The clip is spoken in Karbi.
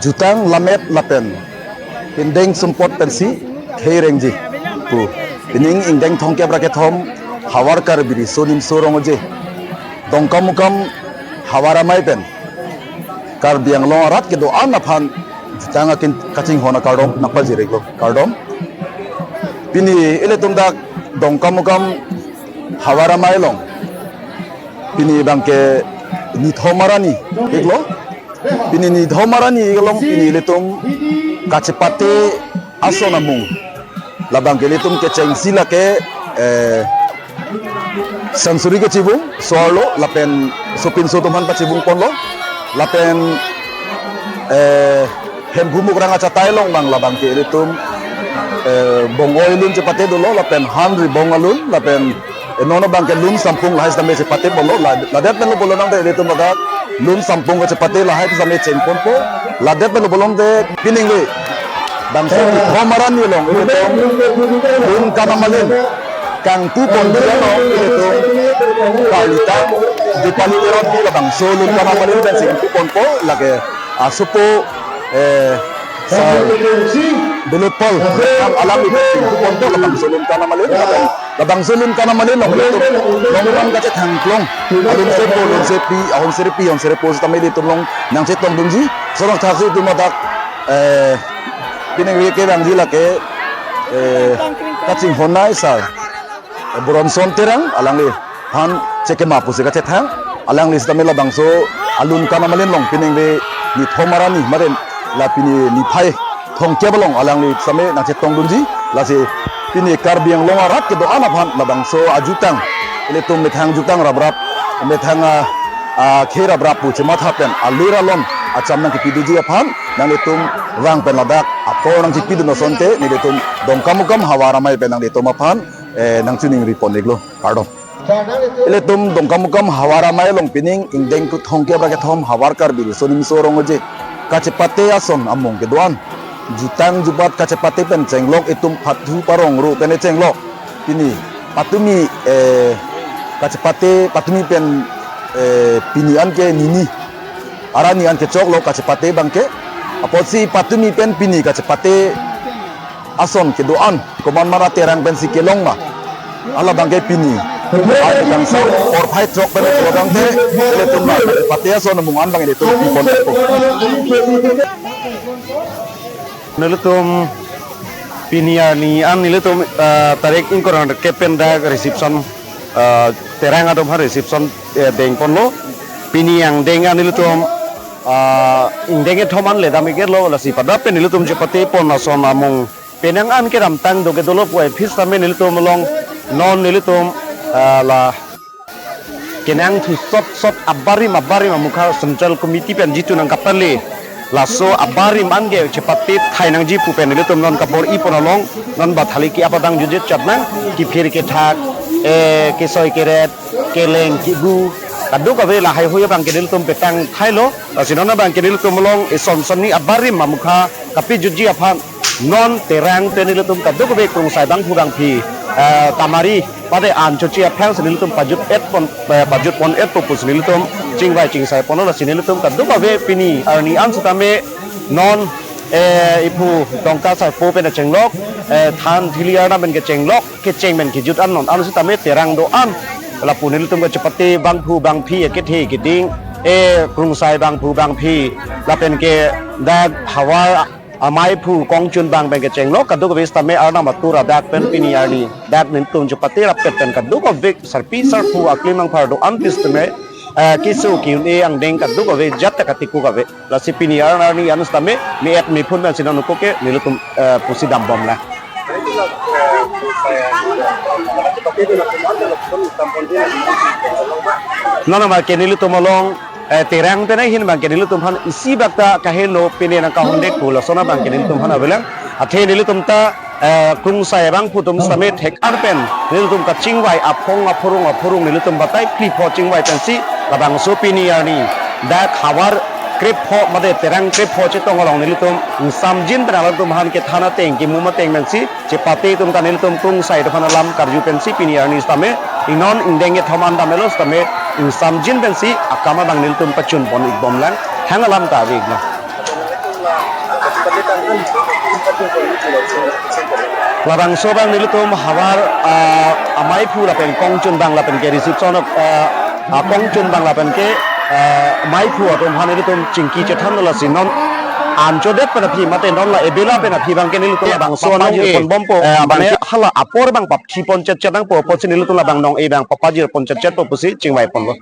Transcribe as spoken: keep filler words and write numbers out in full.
jutang lammet lapen indeng sumpot pensi khei rengji pu. Pining ingdeng thomkep ra kethom Havar Karbi Riso Nimso Rong Aje Dongkamukam Havar Amei pen Karbi Anglong arat kedo-an aphan jutang akin kachinghon akardom nangpajir-iklo, kardom. Pini ilitum dak Dongkamukam Havar Amei along pini abangke nithom arni iklo. Pini nithom arni ik along pini ilitum kachepate ason amung, labangke ilitum kechengsi lake, eh, sansuri kachibung so-arlo lapen sopinso atum aphan pachibung ponlo lapen, eh, Hemphu Mukrang achatai along abang labangke ilitum, eh, bong-oi alun chepate dolo lapen han ribong alun lapen, eh, non abangke lun sampung lahai sitame chepate ponlo. La, ladet pen lo pulo tangte ilitum ladak lun sampung kachepate lahai sitame cheng ponpo. Ladet pen lo pulo tangte pining le bangso nithom arni along ilitum lun kanam alin kangpu pon dia along ilitum Palita, Dipali Teronpi labangso lun kanam alin pensi kangpu ponpo, lake asopo, eh, Sir Dilip Paul, ang alang ilitum kangpu ponpo labangso lun kanam alin, labang, labangso lun kanam alin along ilitum longpon kachethang klong alun sepo, alun sepi, ahon serepi, ahon serepo sitame ilitum along nangchetongdunji. Lason athaksi itum ladak, eh, pining ave kevangji lake, eh, kachinghon nei Sir, eh, Boronson Terang, alangliphan chekema pusi kachethang. Alangli sitame labangso alun kanam alin along pining ave nithom arni maren la pini niphai thomkep along alangli sitame nangchetongdunji. Lasi pini Karbi Anglong arat kedo-an aphan labangso ajutang, ilitum methang jutang raprap, methang a, a, khei raprap pu chematha pen alir alon acham nangkepidunji aphan nanglitum vang pen ladak apor nangchepidun asonte nelitum Dongkamukam Havar Amei pen nanglitum aphan, eh, nangchiningri pon-iklo, kardom. Ilitum Dongkamukam Havar Amei along pining ingdeng thomkep ra kethom Havar Karbi Riso Nimso Rong Aje kachepate ason amung kedo-an jutang jubat kachepate pen chenglok, itum pathu parong ru pen chenglok. Pini patumi, eh, kachepate patumi pen, eh, pini anke nini arni an kechoklo kachepate abangke. Apotsi patumi pen pini kachepate ason kedo-an komat mara Terang pensi kelong ma, hala abangke pini arni kangsam porphai throk pen pulo tangte ilitum la kachepate ason amung an abang ilitum pi ponpo. Nelitum pini arni an nelitum, eh, tarik ingkoi ra kep pen dak reception, eh, Terang atum aphan reception, eh, deng ponlo. Pini angdeng an nelitum, eh, ingdeng kethom an le dam-iklo, lasi pada pen nelitum chepate pon ason amung penang an kedamtang do kedo lo pu aphi sitame nelitum along non nelitum, eh, la kenangthu sot sot abarim abarim amukha Central Committee pen jitu nangkapale, laso abarim anke chepate thai nangji pu pen nelitum non kabor-i pon along non bathali ke-ap adang jutje chat nang, kiphir kethak, eh, kesoi keret, keleng kibu, kadokave lahai hui abangke nelitum petang thailo. Lasi non abangke nelitum along eson sonni abarim amukha kapejutji aphan non Terang pen nelitum kadokave Krungsai bangphu bangphi, eh, tamari pade an chochi aphan si nelitum pajut-et pon, eh, pajut pon-etpo pusi nelitum chingvai chingsai ponlo. Lasi nelitum kadokave pini arni an sitame non, eh, iphu Dongka Sarpo pen kachenglok, eh, than thili arnam pen kachenglok, kecheng pen kejut an non an sitame Terang do-an lapu nelitum kachepate bangphu bangphi, eh, kethe keding, eh, Krungsai bangphu bangphi lapen ke dak Havar Amei aphu kongchun bang pen kachenglok kadokave sitame arnam atur adak pen pini arni dak nelitum chepate rappet pen kadokave sarpi sarpo aklim angphar do-an pi sitame, eh, keso ke-un-e angdeng kadokave jat ta katiko kave. Lasi pini arni an sitame me-et mephun pen si non uko ke nelitum, eh, pusi dambomlang. Non abangke nelitum along, eh, Terang pen ahin abangke nelitum aphan isi bak ta kaheno pine nangkahomdek pu lason abangke nelitum aphan avelang. Athe nelitum ta, eh, Krungsai bangphu atum sitame thek-ar pen nelitum kachingvai aphong aphurung aphurung nelitum batai phli pho chingvai pensi labangso pini arni dak Havar krepho mate Terang krepho chetong along nelitum ingsamjin pen alangtum aphan kethan ateng kemum ateng pensi chepate atum ta nelitum Krungsai atum aphan alam karju pensi pini arni sitame ingnon ingdeng kethom an damlo sitame ingsamjin pensi akam abang nelitum pachun pon-ikbomlang. Hang alam ta vek na. Labangso abang nelitum havar, ah, amaiphu lapen kongchun abang lapen ke reception of, ah, ah, kongchun abang lapen ke, ah, maiphu atum aphan nelitum chingki chethan lo lasi non anchodet pen aphi mate non la ebela pen aphi abang ke nelitum labangso anong pajir e, pon bompo, eh, abang mane ke hala apor abang papthi pon chetchet nangpo pusi nelitum labang nong-e abang papajir pon chetchetpo pusi chingvai ponlo.